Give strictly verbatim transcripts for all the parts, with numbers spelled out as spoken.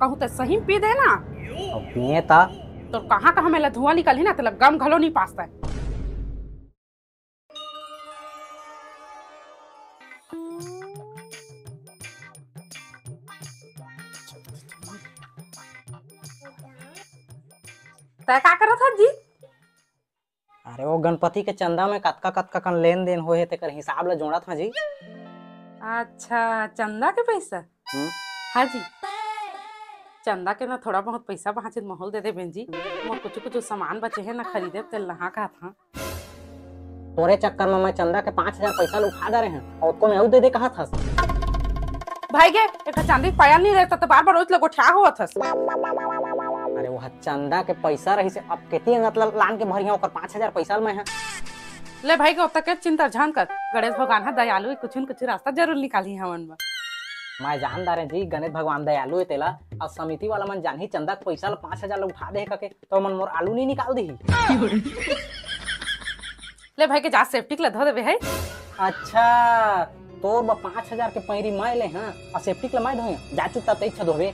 कहूँ त सही म पी दे ना। अब पिए ता। तोर कहाँ कहाँ मेला धुआं निकलही ना, तेला गम घलो नहीं पासता। तै का करत हस जी? अरे, वो गणपति के चंदा में कतका कतका कन लेन देन होए हे, तेकर हिसाब ला जोड़त हँव जी। अच्छा, चंदा के पैसा? हम्म। हाँ जी, चंदा के ना थोड़ा बहुत पैसा बाँचे त महूँ ल दे देबे जी। मोर कुछु कुछु सामान बचे हे ना खरीदे, तेला लहा कहत हँव। तोरे चक्कर में मैं चंदा के पाँच हजार पैसा ल उठा डारे हँव, अउ ओतको में अउ दे दे कहत हस। भाई गे, एक ठा चांदी के पायल नहीं रहता त बार बार ओइच ल गोठिया होवत हस। अरे, वो चंदा के पैसा रहिसे, अब केती अंगत ल लान के भरिहँव ओकर पाँच हजार पैसा ल मैं ह। ले भाई गे, ओतका के चिंता झन कर, गणेश भगवान ह दयालु हे, कुछु न कुछु रास्ता जरूर निकालही हमन बर। मैं जान डारे जी, गणेश भगवान दयालु हे तेला, अउ समिति वाला मन जानही चंदा के पैसा ल पाँच हजार ल उठा दे हे कके, त ओमन मोर आलू नहीं निकाल दिही। ले भाई गे, जा सेप्टिक ल धो देबे है। अच्छा, तोर बर पाँच हजार के पैरी मैं ले हँव, अउ सेप्टिक ल मैं धोएँव, जा चुपचाप तैं धोबे।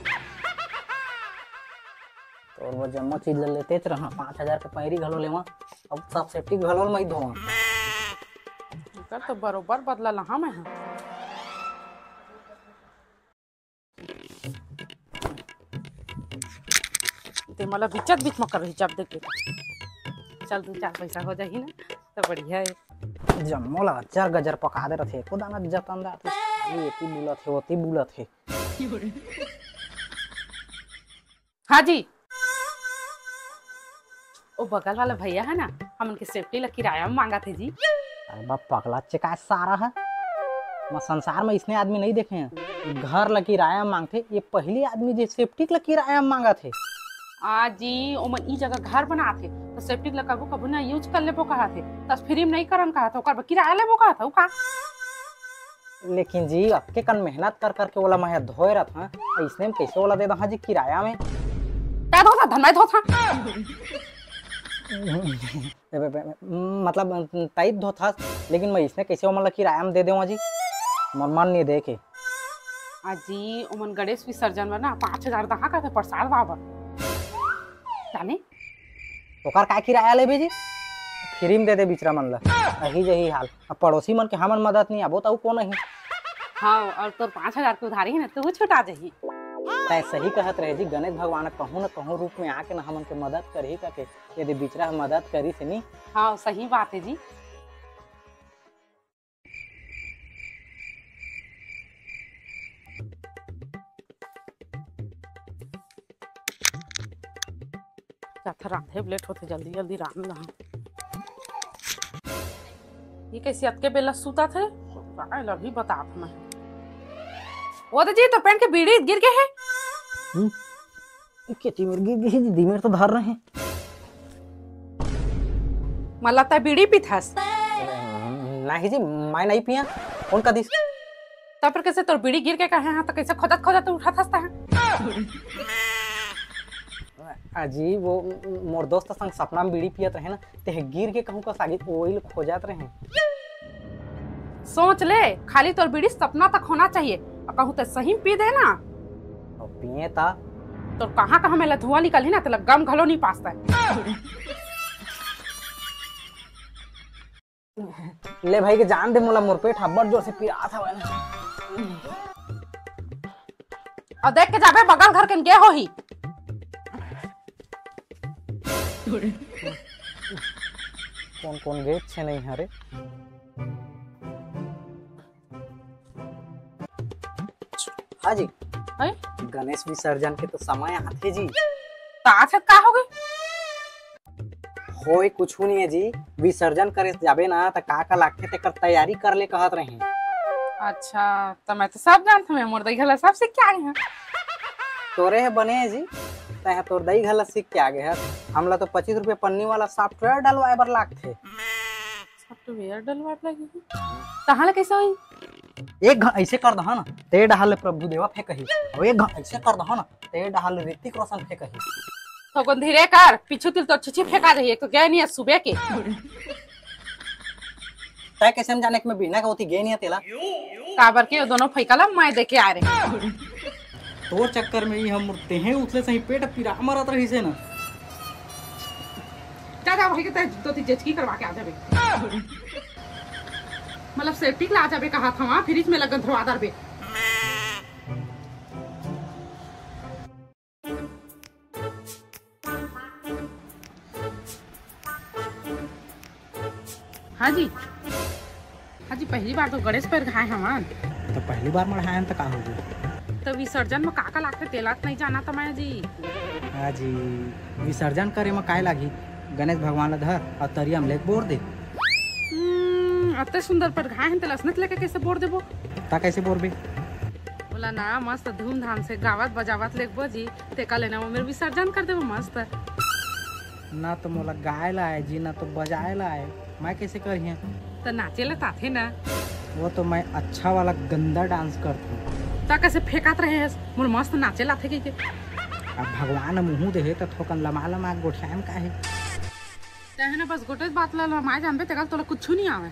तोर बर जम्मो चीज ल लेतेच रहँव, पाँच हजार के पैरी घलो लेवँव, अउ सब सेप्टिक घलो ल मैं धोवँव। एकर तो बरोबर बदला लहँव मैं ह। ते मोला बिचत बिच म करही जब देखे। चल, दू चार पैसा हो जाही ना, त बढ़िया हे। जम्मो ला अचर गजर पका दे रथे, एको दाना जतन दात हे, खाली एती बुलत हे, ओती बुलत हे। हाँ जी, ओ बगल वाला भैया हे ना, हमन के सेफ्टी ला किराया म मांगत हे जी। अरे बा, पगला चे काय सारा हे। मैं संसार में इसने आदमी नहीं देखे हँव। घर ला किराया म मांगथे, ये पहिली आदमी जे सेप्टिक ला किराया म मांगत हे। आ जी, ओमन ई जगह घर बनात हे, त सेप्टिक ला कभू कभू ना यूज कर लेबो कहत हे, त फ्री म नहीं करन कहत हे, ओकर बर किराया लेबो कहत हे, उ का? लेकिन जी, अतके कन मेहनत कर करके ओला मैं धोए रथँव, अइसने म कइसे ओला दे दहाँ जी किराया में? तैं धोथा, धन मैं धोथा। ए, बे, बे, मतलब, तैं धोथस, लेकिन मैं अइसने कइसे ओमन ला किराया में दे देवँ जी? मोर मन नहीं देखे। अजी, ओमन गणेश विसर्जन में ना पाँच हजार दहा का थे प्रसाद बाबर। जाने? ओकर काय किराया लेबे जी? फ्री में दे दे बिचरा मन ला। अही जही हाल। अब पड़ोसी मन के हमन मदद नहीं आबो त अउ कोन अही? हाँ, अउ तोर पाँच हजार के उधारी हे ना, तू छुटा जही। तैं सही कहत रहे जी, गणेश भगवान कहूँ न कहूँ रूप में आके न हमन के मदद करही कके, यदि बिचरा ह मदद करिस हे नी। हाँ, सही बात हे जी। जाथे रांधे, लेट होथे, जल्दी जल्दी रांध लहूं। ये कइसे अतके बेला सुतत हे? काय ल अभी बतात मैं। ओ दे जी, तोर पेन के बीड़ी गिर गे हे। हम्म? केती मेर गिर गे हे जी, दी मेर तो धर रहे। मला तैं बीड़ी पीथस? नहीं जी, मैं नहीं पिया। कोन कहिस? त फेर कइसे तोर बीड़ी गिर गे कहे हा, त कइसे खोजत खोजत उठत हस तैं? अजी, वो मोर दोस्त संग सपना में बीड़ी पियत रहे ना, तेह गिर गे कहूं कस आगे, ओइल खोजत रहे। सोच ले, खाली तोर बीड़ी सपना तक होना चाहिए, अउ कहूं तैं सही में पी दे ना। अउ पिए ता? तोर कहां कहां मेला धुआं निकलही ना, तेला गम घलो नहीं पासता। ले भाई के जान दे, मोला मोर पेट अब्बड़ जोर से पिरात हवय ना। अउ देख के जाबे, बगल घर के गे होही। कोन कोन गे छे नहीं हरे। हाँ जी। हैं? गणेश विसर्जन के तो समय आथे जी। त आज का होगे? होय कुछु नहीं हे जी, विसर्जन करे जाबे ना त का का लागथे तेकर तैयारी कर ले कहत रहे। अच्छा, त मैं तो सब जानत हूँ, मोर दई घला सब सीख के आए हैं। तोरे हे बने हे जी, तैं ह तोर दई घला सीख के आगे हस। हमला तो पच्चीस रुपया पन्नी वाला सॉफ्टवेयर डलवाए बर लागथे। सॉफ्टवेयर डलवाए बर लागही? तहाँ ले कइसे होही? एक घ-, अइसे कर दहा ना, ते डहार ले प्रभु देवा फेंकही, अउ एक घ-, अइसे कर दहा ना, ते डहार ले ऋतिक रोशन फेंकही। थोकन धीरे कर, पीछू तिल तो छिछी फेंका जाही, एक तो गए नहीं हे सुबह के। तैं कइसे में जाने कि मैं बिना के ओती गे नहीं हे तेला? काबर के वो दोनों फैका ला मैं दे के आए रहे। तोर चक्कर में ही हम तेहे उथले सही पेट पिरा मरत रहिसे ना। जा, जा, वही के तय दो तीन जेचकी करवा के आ जाबे। मतलब सेप्टिक ला आ जाबे कहा था, वहाँ फ्रिज में लगन धरवा दरबे। हाँ जी, हाँ जी, पहली बार तो गणेश पैर घाए हवन। तो पहली बार मढ़ायन तो का हो गया? तो विसर्जन में का का लागथे तेला तो नहीं जाना तो मैं जी। हाँ जी, विसर्जन करे में काय लागही? गणेश भगवान ला धर और तरिया में लेके बोर दे। हम्म, अत्ते सुंदर पैर घाए हन तेला असने लेके कैसे बोर देबो? ता कैसे बोरबे? बोला ना, मस्त धूमधाम से गावत बजावत लेगबो जी, तेका लेना वो मेरे विसर्जन कर देबो मस्त। ना तो मोला गाय ला आए जी, ना तो बजाए ला आए, मैं कैसे करिए? तो नाचे ला ताथे ना। वो तो मैं अच्छा वाला गंदा डांस करता हूँ। ता कैसे फेंकात रहे हस? मोर मस्त नाचे लाथे के, के। अब भगवान मुँह दे हे तो थोकन लमा लमा गोठियान का है? चाहे ना बस गोटे बात ला लमाए जानबे, तेका तोला कुछ नहीं आवे।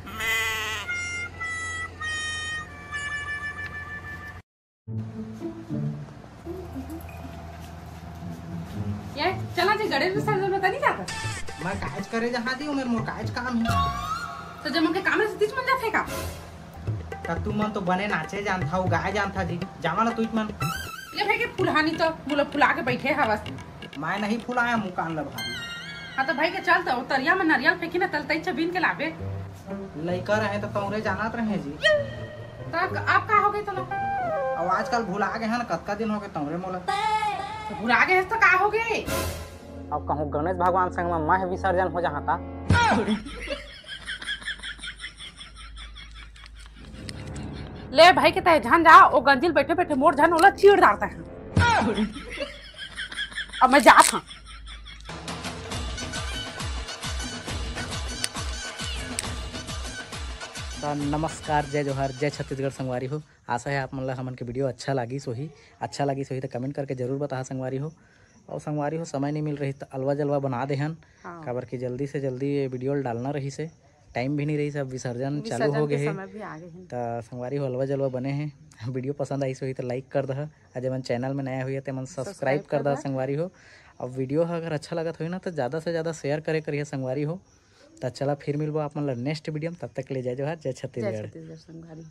ये चला जी, गणेश विसर्जन में तो नहीं जाता। मैं काज करे जहाँ दी, उमेर मोर काज काम है। तो जब उनके काम रहते, तीच मन जाते का? तब तू मन तो बने नाचे जानता हो, गाए जानता जी, जावा ना तू मन। ले भाई के फुलहानी तो मुला फुला के बैठे हवस। मैं नहीं फुलाया मुकान ल भारी। हाँ तो भाई के चल तो तरिया में नरियल फेंकी ना, तल तई छबीन के लाबे। लइका रहे तो तौरे जानत रहे जी। तो आप का हो गए तोला? अब आजकल भुला गए हैं ना, कतका दिन हो गए तौरे मोला। तो भुला गए तो का हो गए? अब कहूँ गणेश भगवान संग में मैं विसर्जन हो जहाँ ता। ले भाई के तय झन जा, ओ गंजिल बैठे बैठे मोर झन ओला चीड़ डारता है। अब मैं जात हूँ। त नमस्कार, जय जोहार, जय छत्तीसगढ़ संगवारी हो। आशा है आप मन ला हमन के वीडियो अच्छा लागिस होही। अच्छा लागिस होही त कमेंट करके जरूर बताहा संगवारी हो। और संगवारी हो, समय नहीं मिल रही त अलवा जलवा बना देहन, हाँ। काबर कि जल्दी से जल्दी ये वीडियो ल डालना रहिसे, टाइम भी नहीं रहिस, अब विसर्जन चालू विसर्जन हो गए के हे। समय भी आ गए हैं। त संगवारी हो, अलवा जलवा बने हैं। वीडियो पसंद आइस होही त लाइक कर दहा, और जेमन चैनल में नया हुई है तेमन सब्सक्राइब सब्सक्राइब कर कर दहा दहा। संगवारी हो। अब वीडियो ह अगर अच्छा लगत होही ना तो ज़्यादा से ज़्यादा शेयर करे करिए संगवारी हो। त चला फिर मिलबो आप मन ला नेक्स्ट वीडियो में, तब तक के लिए जय जोहार, जय जय छत्तीसगढ़। छत्तीसगढ़ संगवारी हो।